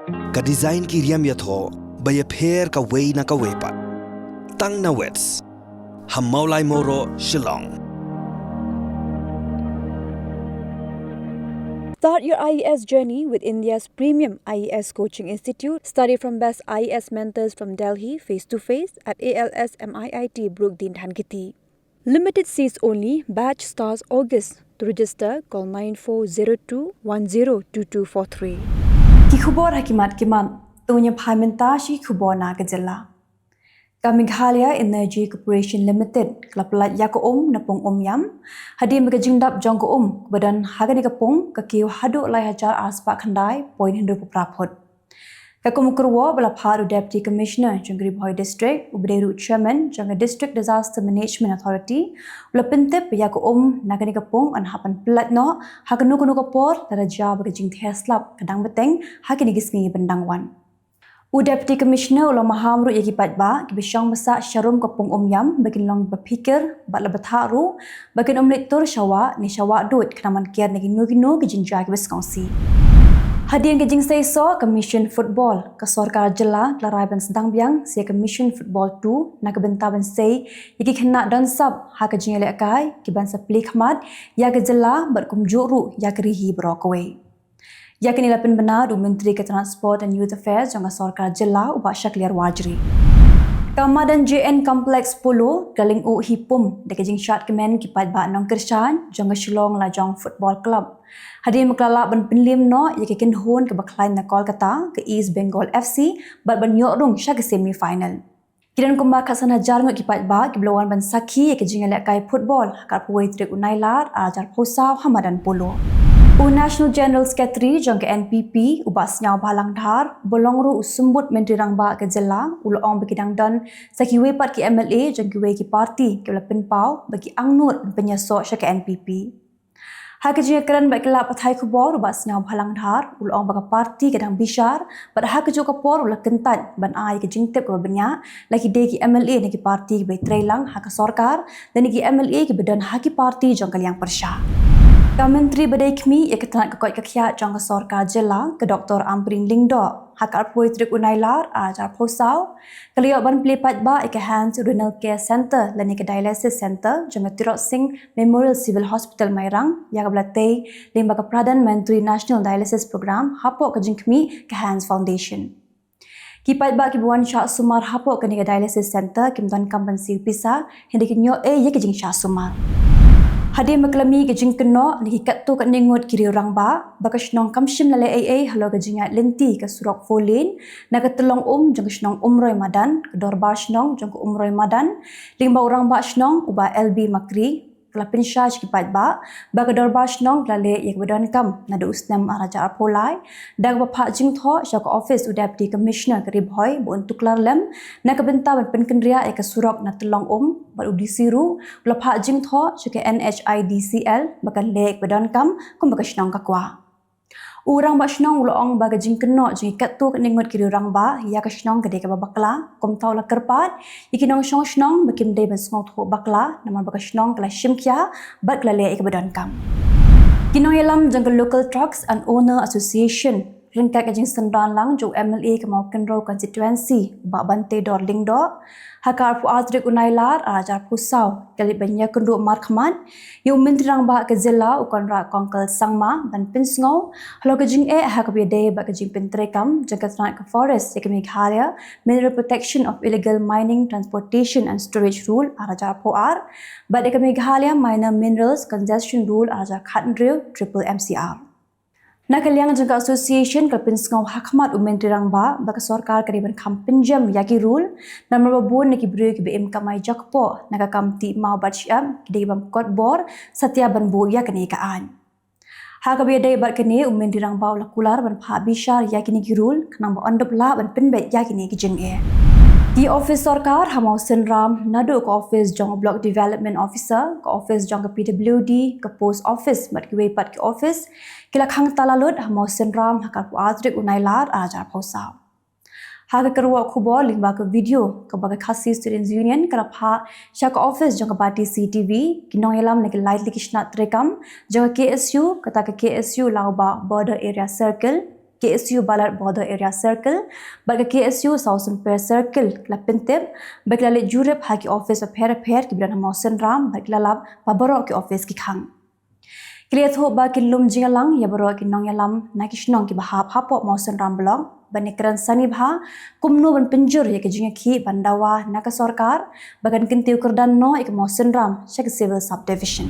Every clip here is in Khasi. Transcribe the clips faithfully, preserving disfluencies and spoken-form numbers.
Ka design ki riam ïathoh ba ïapher kawei na kawei pat. Tang na Wits ha Mawlai Mawroh, Shillong. Start your I A S journey with India's premium I A S coaching institute. Study from best I A S mentors from Delhi, face to face at A L S M I I T Brooke Dean Dhankheti. Limited seats only. Batch starts August. To register, call nine four zero two one zero two two four three. Ki khubor ha ki mat ki mat. To ngin ïa phai mynta sha ki khubor na ka jylla. Ka Meghalaya Energy Corporation Limited ka la pyllait ïa ka um na pung um ïam hadien ba ka jingdap jong ka um kaba don ha kane ka pung ka kiew haduh lai hajar arspah khyndai point hynriewphew phra phut. Ka kum kyrwoh ba la phah da u Deputy Commissioner jong ka Ri Bhoi District uba dei ruh Chairman jong ka District Disaster Management Authority u la pyntip ba ïa ka um na kane ka pung yn hap ban pyllait noh ha kano kano ka por lada jia ba ka jingther slap ka dang bteng ha kine ki sngi ban dang wan. U Deputy Commissioner u la maham ruh ïa ki paidbah kiba shong ba sah sharum ka pung um ïam ba kin long ba phikir bad la bthah ruh ba kin ym leit tur sha wah ne sha wah duid khnang ban kiar na kino kino ki jingjia kiba sngewsih. Hadien ka jingseisoh ka Mission Football, ka sorkar jylla ka la rai ban sdang biang sa ïa ka Mission Football two na ka bynta ban sei ïa ki khynnah don sap ha ka jingïalehkai kiban sa plie khmat ïa ka jylla bad kumjuh ruh ïa ka ri hi baroh kawei. Ïa kane la pynbna da u Myntri ka Transport and Youth Affairs jong ka sorkar jylla u Bah Shakliar Warjri. Ka madan J N Complex Polo ka la lyngkhuh hi pum da ka jingshad kmen ki paidbah nongkyrshan jong ka Shillong Lajong Football Club hadien ba ka la lah ban pynliem noh ïa ka kynhun kaba khlaiñ na Kolkata, ka East Bengal F C, bad ban ïoh rung sha ka semi final. Ki don kumba khatsan hajar ngut ki paidbah kiba la wan ban sakhi ïa ka jingïalehkai football ha ka arphew wei tarik u Nailar ar hajar arphew saw ha madan Polo. U National General Secretary jong ka N P P u Bah Sniawbhalang Dhar uba long ruh u Symbud Myntri Rangbah ka jylla u la ong ba ki dang don sa kiwei pat ki M L A jong kiwei ki party kiba la pynpaw ba ki angnud ban pynïasoh sha ka N P P. Ha ka jingïakren bad ki lad pathai khubor u Bah Sniawbhalang Dhar u la ong ba ka party ka dang bishar bad ha kajuh ka por u la kyntait ban ai ka jingtip kaba bniah la ki dei ki M L A na ki party kiba trei lang ha ka sorkar lane ki M L A kiba don ha ki party jong ka liang pyrshah. Ka Myntri ba dei khmih ïa ka tnat ka koit ka khiah jong ka sorkar jylla ka Doctor Ampareen Lyngdoh ha ka arphew wei tarik u Nailar ar hajar arphew saw ka la ïoh ban plie paidbah ïa ka Hands Renal Care Centre lane ka Dialysis Centre jong ka Tirot Sing Memorial Civil Hospital Mairang ïa kaba la tei lyngba ka Pradhan Mantri National Dialysis Programme hapoh ka jingkhmih ka Hands Foundation. Ki paidbah kiba wan shah sumar hapoh kane ka Dialysis Centre kim donkam ban siew pisa hynrei kin ïoh ei ïa ka jingshah sumar. Hadien ba ka la mih ka jingkynnoh na ki katto katne ngut ki riew rangbah ba ka shnong kam shym la leh ei ei halor ka jingïaid lynti ka surok four lane na ka tyllong um jong ka shnong Umroi Madan, ka dorbar shnong jong ka Umroi Madan, lyngba u rangbah shnong u Bah L B Makri ka la pynshai sha ki paidbah ba ka dorbar shnong ka la leh ïa kaba donkam naduh u snem ar hajar arphew lai da kaba phah jingthoh sha ka ophis u Deputy Commissioner ka Ri Bhoi ba un tuklar lem na ka bynta ban pynkynriah ïa ka surok na tyllong um bad u D C ruh u la phah jingthoh sha ka N H I D C L ba kan leh ïa kaba donkam kumba ka shnong ka kwah. U rangbah shnong u la ong ba ka jingkynnoh jong ki katto katne ngut ki riew rangbah ïa ka shnong ka dei kaba bakla, kumta u la kyrpad ïa ki nongshong shnong ba kim dei ban sngewthuh bakla namar ba ka shnong ka la shim khia bad ka la leh ïa kaba donkam. Ki nongïalam jong ka Local Trucks and Owner Association ryngkat ka jingsynran lang jong u M L A ka Mawkynrew Constituency u Bah Banteidor Lyngdoh ha ka arphew ar tarik u Nailar ar hajar arphew saw ka la leit ban ïakynduh markhmat ïa u Myntri Rangbah ka jylla u Conrad Kongkal Sangma ban pynsngew halor ka jingeh ha kaba ïadei bad ka jingpyntreikam jong ka tnat ka Forest ïa ka Meghalaya Mineral Protection of Illegal Mining, Transportation and Storage Rule ar hajar arphew ar bad ïa ka Meghalaya Minor Minerals Concession Rule ar hajar khathynriew, triple M C R. Na ka liang jong ka association ka la pynsngew ha khmat u Myntri Rangbah ba ka sorkar ka dei ban kham pynjem ïa ki rule namar ba bun na ki briew kiba im kamai jakpoh na ka kam tih maw bad shyiap ki dei ban kot bor satia ban buh ïa kane ka aiñ. Ha kaba ïadei bad kane u Myntri Rangbah u la kular ban phah bishar ïa kine ki rule khnang ba yn dup lah ban pynbeit ïa kine ki jingeh. Ki ophis sorkar ha Mawsynram naduh ka ophis jong u Block Development Officer, ka ophis jong ka P W D, ka Post Office bad kiwei pat ki ophis ki la khang tala lut ha Mawsynram ha ka arphew ar tarik u Nailar ar hajar arphew saw. Ha ka kyrwoh khubor lyngba ka video kaba ka Khasi Students Union ka la phah sha ka ophis jong ka Bati C T V, ki nongïalam na ki lai tylli ki shnat treikam jong ka K S U, kata ka K S U Lawbah Border Area Circle, K S U Balat Border Area Circle bad ka K S U South Sompir Circle ki la pyntip ba ki la leit jurip ha ki office bapher bapher kiba don ha Mawsynram bad ki la lap ba baroh ki office ki khang. Ki la ïathuh ba kin lum jingïalang ïa baroh ki nongïalam na ki shnong kiba hap hapoh Mawsynram Block ban ïakren sani bha kumno ban pynjur ïa ka jingïakhih ban dawa na ka sorkar ba kan kyntiew kyrdan noh ïa ka Mawsynram sha ka Civil Subdivision.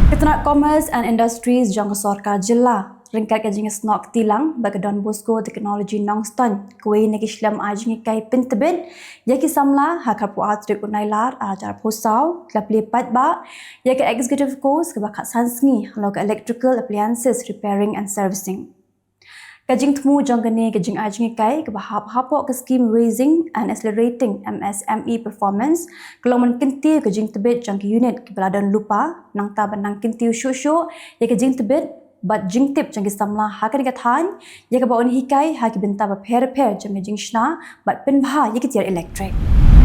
Ka tnat Commerce and Industries jong ka sorkar jylla ryngkat ka jingïasnoh kti lang bad ka Don Bosco Technology Nongstoiñ, kawei na ki shlem ai jinghikai pyntbit ïa ki samla, ha ka arphew ar tarik u Nailar ar hajar arphew saw ki la plie paidbah ïa ka executive course kaba khatsan sngi halor ka electrical appliances repairing and servicing. Ka jingthmu jong kane ka jingai jinghikai kaba hap hapoh ka scheme Raising and Accelerating M S M E Performance ka long ban kyntiew ka jingtbit jong ki unit kiba la don lypa, nangta ban nang kyntiew shuh shuh ïa ka jingtbit bad jingtip jong ki samla ha kane ka thaiñ ïa kaba yn hikai ha ki bynta bapher bapher jong ka jingshna bad pynbha ïa ki tiar elektrik.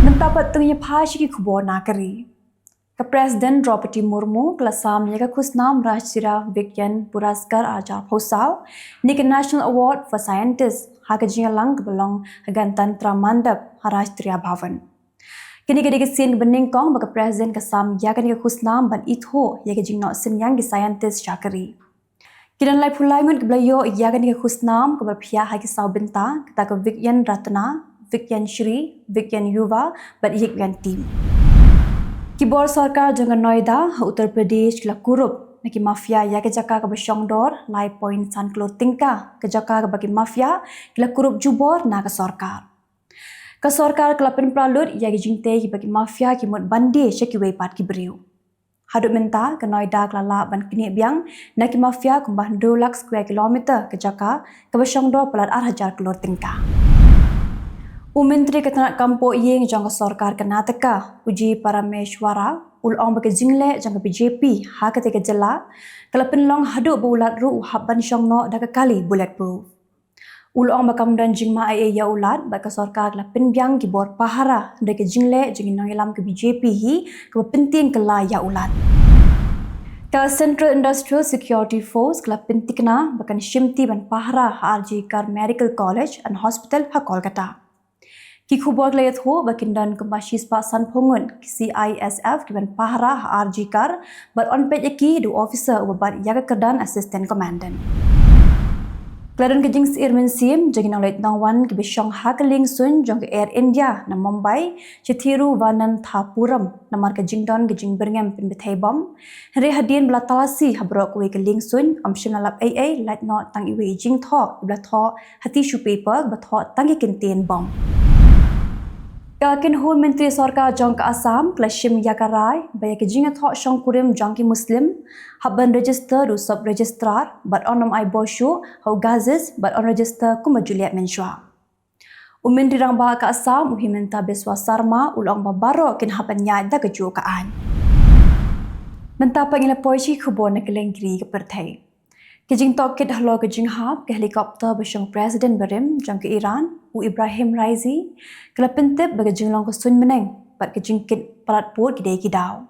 Mynta pat to ngin ïa phai sha ki khubor na ka ri. Ka President Droupadi Murmu ka la sam ïa ka khusnam Rashtriya Vigyan Puraskar ar hajar arphew saw ne ka National Award for Scientists ha ka jingïalang kaba long ha Ganatantra Mandap ha Rashtriya Bhavan. Kane ka dei ka sien kaba nyngkong ba ka President ka sam ïa kane ka khusnam ban ithuh ïa ka jingnoh synñiang ki scientist sha ka ri. Ki don laiphew lai ngut kiba la ïoh ïa kane ka khusnam kaba phiah ha ki saw bynta, kata ka Vigyan Ratna, Vigyan Shri, Vigyan Yuva bad Yigyan Team. Ki bor sorkar jong ka Noida ha Uttar Pradesh ki la kurup na ki mafia ïa ka jaka kaba shongdor lai point san klur tyngka, ka jaka kaba ki mafia ki la kurup jubor na ka sorkar. Ka sorkar ka la pynpra lut ïa ki jingtei kiba ki mafia ki mut ban die sha kiwei pat ki briew. Haduh mynta ka Noida ka la lah ban knieh biang na ki mafia kumba hynriew lak square kilometer ka jaka kaba shongdor palat ar hajar klur tyngka. U Myntri ka tnat kam pohïing jong ka sorkar Karnataka, U G Parameshwara, u la ong ba ka jingleh jong ka B J P ha katei ka jylla ka la pynlong haduh ba u lad ruh u hap ban shong noh da ka kali bulletproof. U la ong ba kam don jingma ei ei ïa u lad bad ka sorkar ka la pynbiang ki bor pahara hynrei ka jingleh jong ki nongïalam ka B J P hi kaba pyntieng kylla ïa u lad. Ka Central Industrial Security Force ka la pynthikna ba kan shimti ban pahara ha R G Kar Medical College and Hospital ha Kolkata. Ki khubor ki la ïathuh ba kin don kumba shispah sanphew ngut ki C I S F kiban pahara ha R G Kar bad yn peit ïa ki da u officer uba bat ïa ka kyrdan Assistant Commandant. Ka la don ka jingsyier mynsiem jong ki nongleit nongwan kiba shong ha ka lieng suiñ jong ka Air India na Mumbai sha Thiruvananthapuram namar ka jingdon ka jingbyrngem pynbthei bom. Hynrei hadien ba la talasi ha baroh kawei ka lieng suiñ, ym shym la lap ei ei, lait noh tang iwei i jingthoh iba la thoh ha tissue paper ba thoh tang ki kyntien bom. Ka kynhun myntri sorkar jong ka Assam ka la shim ïa ka rai ba ïa ka jingïathoh shongkurim jong ki Muslim hap ban register da u sub registrar bad yn ym ai bor shuh ha u Gazis bad yn register kumba ju leh mynshuwa. U Myntri Rangbah ka Assam, u Himanta Biswa Sarma, u la ong ba baroh kin hap ban ïaid da kajuh ka aiñ. Mynta pat ngin ïa poi sha ki khubor na kylleng ki ri ka pyrthei. Ki jingtohkit halor ka jinghap ka helicopter ba shong President barim jong ka Iran, u Ebrahim Raisi, ka la pyntip ba ka jinglong ka suiñ bneng bad ka jingkit palat pud ki dei ki daw.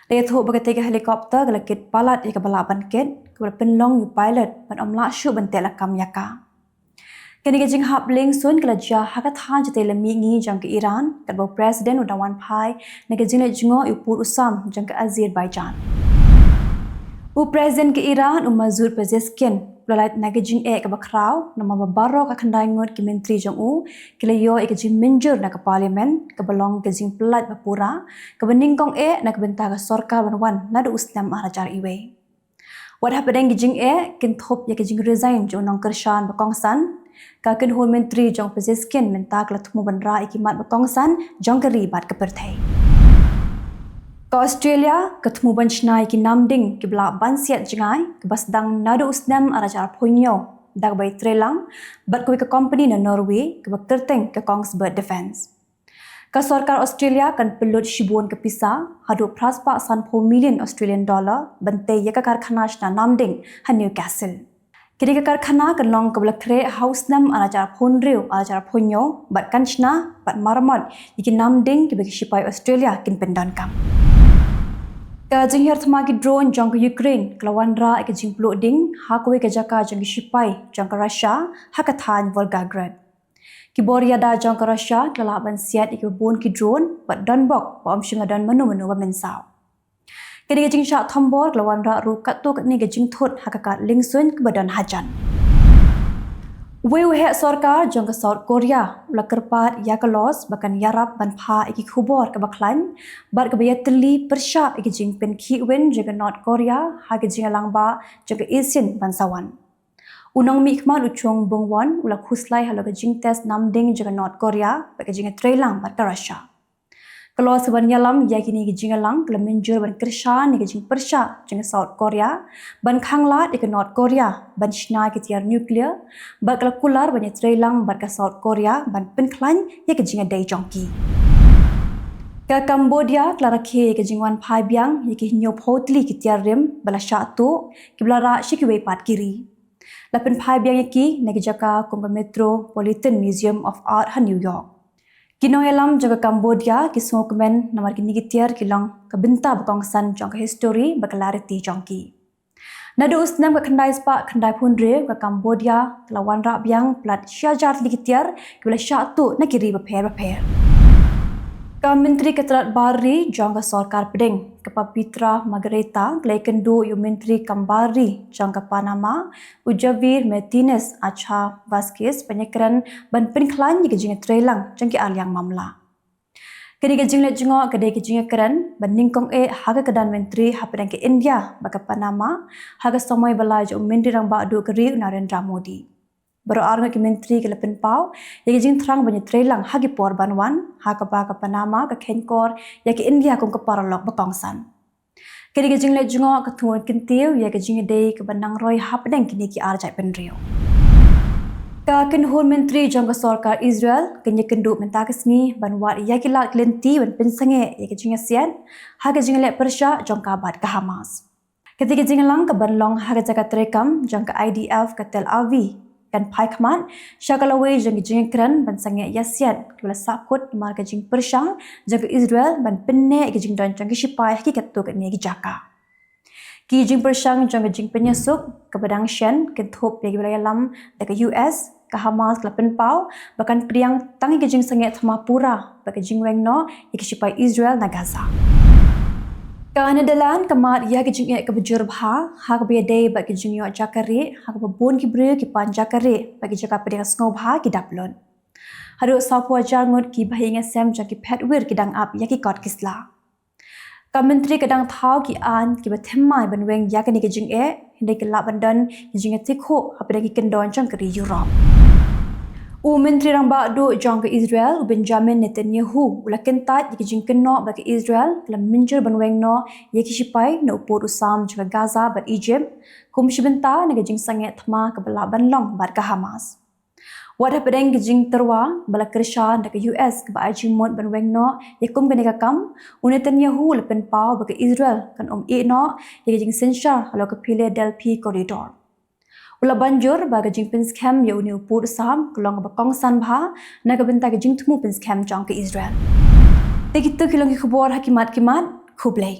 La ïathuh ba katei ka helicopter ka la kit palat ïa kaba lah ban kit, kaba la pynlong ïa u pilot bad ym lah shuh ban teh lakam ïa ka. Kane ka jinghap lieng suiñ ka la jia ha ka thaiñ shatei lam mihngi jong ka Iran, katba u President u dang wan phai na ka jingleit jngoh ïa u pud u sam jong ka Azerbaijan. U President ka Iran, u Masoud Pezeshkian, u la lait na ka jingeh kaba khraw namar ba baroh ka khyndai ngut ki myntri jong u ki la ïoh ïa ka jingmynjur na ka Parliament kaba long ka jingpyllait ba pura kaba nyngkong eh na ka bynta ka sorkar ban wan naduh u snem ar hajar iwei. Wat hapdeng ki jingeh kynthup ïa ka jingresign jong u nongkyrshan ba kongsan, ka kynhun myntri jong u Pezeshkian mynta ka la thmu ban rah ïa ki mat ba kongsan jong ka ri bad ka pyrthei. Ka Australia ka thmu ban shna ïa ki namding kiba lah ban siat jngai, kaba sdang naduh u snem ar hajar arphew hynñiew da kaba ïatreilang bad kawei ka company na Norway kaba kyrteng ka Kongsberg Defence. Ka sorkar Australia kan pynlut shibun ka pisa, haduh phra spah sanphew million Australian dollar, ban tei ïa ka karkhana shna namding ha Newcastle. Kane ka karkhana kan long kaba la khreh ha u snem ar hajar arphew hynriew, ar hajar arphew hynñiew, bad kan shna bad maramot ïa ki namding kiba ki shipai Australia kin pyndonkam. Ka jinghiar thma ki drone jong ka Ukraine ka la wanrah ïa ka jingpluh ding ha kawei ka jaka jong ki shipai jong ka Russia ha ka thaiñ Volgograd. Ki bor ïada jong ka Russia ki la lah ban siat ïa kiba bun ki drone bad donbok ba ym shym la don mano mano ba mynsaw. Kane ka jingshah thombor ka la wanrah ruh katto katne ka jingthut ha ka kad liengsuiñ kaba don hajan. Uwei u heh sorkar jong ka South Korea u la kyrpad ïa ka Laos ba kan ïarap ban phah ïa ki khubor kaba khlaiñ bad kaba ïatylli pyrshah ïa ka jingpynkhih win jong ka North Korea ha ka jingïalang ba jong ka ASEAN ban sa wan. U nongmihkhmat u Chung Bong Won u la khuslai halor ka jingtest namding jong ka North Korea bad ka jingïatreilang bad ka Russia. Ka Laos kaban ïalam ïa kine ki jingïalang ka la mynjur ban kyrshan ïa ka jingpyrshah jong ka South Korea ban khanglad ïa ka North Korea ban shna ki tiar nuclear bad ka la kular ban ïatreilang bad ka South Korea ban pynkhlaiñ ïa ka jingïadei jong ki. Ka Cambodia ka la rakhe ïa ka jingwan phai biang ïa ki hynñiewphew tylli ki tiar rim ba la shah tuh kiba la rah sha kiwei pat ki ri. La pynphai biang ïa ki na ki jaka kum ka Metropolitan Museum of Art ha New York. Ki nongïalam jong ka Cambodia ki sngewkmen namar kine ki tiar ki long ka bynta ba kongsan jong ka histori bad ka riti jong ki. Naduh u snem ka khyndai spah khyndai phew hynriew ka Cambodia ka la wanrah biang palat shi hajar tylli ki tiar kiba la shah tuh na ki ri bapher bapher. Ka Myntri ka Tnad Bar Ri jong ka Sorkar Pdeng ka Papitra Margareta ka la ïakynduh ïa u Myntri kam bar ri jong ka Panama u Javier Martinez Acha Vazquez ban ïakren ban pynkhlaiñ ïa ka jingïatreilang jong ki arliang mamla. Kane ka jingleit jngoh ka dei ka jingïakren ban nyngkong eh ha ka kyrdan myntri hapdeng ka India bad ka Panama ha ka samoi ba la ïa u Myntri Rangbah Duh ka ri u Narendra Modi. Baroh arngut ki myntri ki la pynpaw ïa ka jingthrang ban ïatreilang ha ki por ban wan ha kaba ka Panama ka kheiñkor ïa ka India kum ka paralok ba kongsan. Kane ka jingleit jngoh ka thmu kyntiew ïa ka jingïadei kaba nang roi hapdeng kine ki ar jaitbynriew. Ka kynhun myntri jong ka sorkar Israel kan ïakynduh mynta ka sngi ban wad ïa ki lad ki lynti ban pynsangeh ïa ka jingïasiat ha ka jingleh pyrshah jong ka bad ka Hamas. Kata ka jingïalang kaban long ha ka jaka treikam jong ka IDF ka Tel Aviv kan phai khmat sha ka lawei jong ka jingïakren ban sangeh ïasiat kiba la sahkut namar ka jingpyrshang jong ka Israel ban pynneh ïa ka jingdon jong ki shipai ha ki katto katne ki jaka. Ki jingpyrshang jong ka jingpynïasuk kaba dang shen kynthup ïa kiba la ïalam da ka US, ka Hamas ka la pynpaw ba kan pdiang tang ïa ka jingsangeh thma pura bad ka jingweng noh ïa ki shipai Israel na Gaza. Ka Netherlands ka mad ïa ka jingeh kaba jur bha ha kaba ïadei bad ka jingïoh jaka rieh ha kaba bun ki briew ki pan jaka rieh bad ki jaka pdiang sngewbha ki dap lut. Haduh sawphew hajar ngut ki bahaïing hasem jong ki phet wir ki dang ap ïa ki kot ki sla. Ka myntri ka dang thaw ki aiñ kiba thymmai ban weng ïa kane ka jingeh hynrei ki lah ban don ki jingïatikhuh hapdeng ki kyndon jong ka ri Europe. U Myntri Rangbah Duh jong ka Israel u Benjamin Netanyahu u la kyntait ïa ka jingkynnoh ba ka Israel ka la mynjur ban weng noh ïa ki shipai na u pud u sam jong ka Gaza bad Egypt kum shi bynta na ka jingsangeh thma kaba lah ban long bad ka Hamas. Wat hapdeng ka jingtyrwa ba la kyrshan da ka US kaba ai jingmut ban weng noh ïa kum kane ka kam, u Netanyahu u la pynpaw ba ka Israel kan ym ïeh noh ïa ka jingsynshar halor ka Philadelphia Corridor. U la ban jur ba ka jingpynskhem ïa une u pud u sam ka long kaba kongsan bha na ka bynta ka jingthmu pynskhem jong ka Israel. Te kito ki long ki khubor ha ki mat ki mat. Khublei.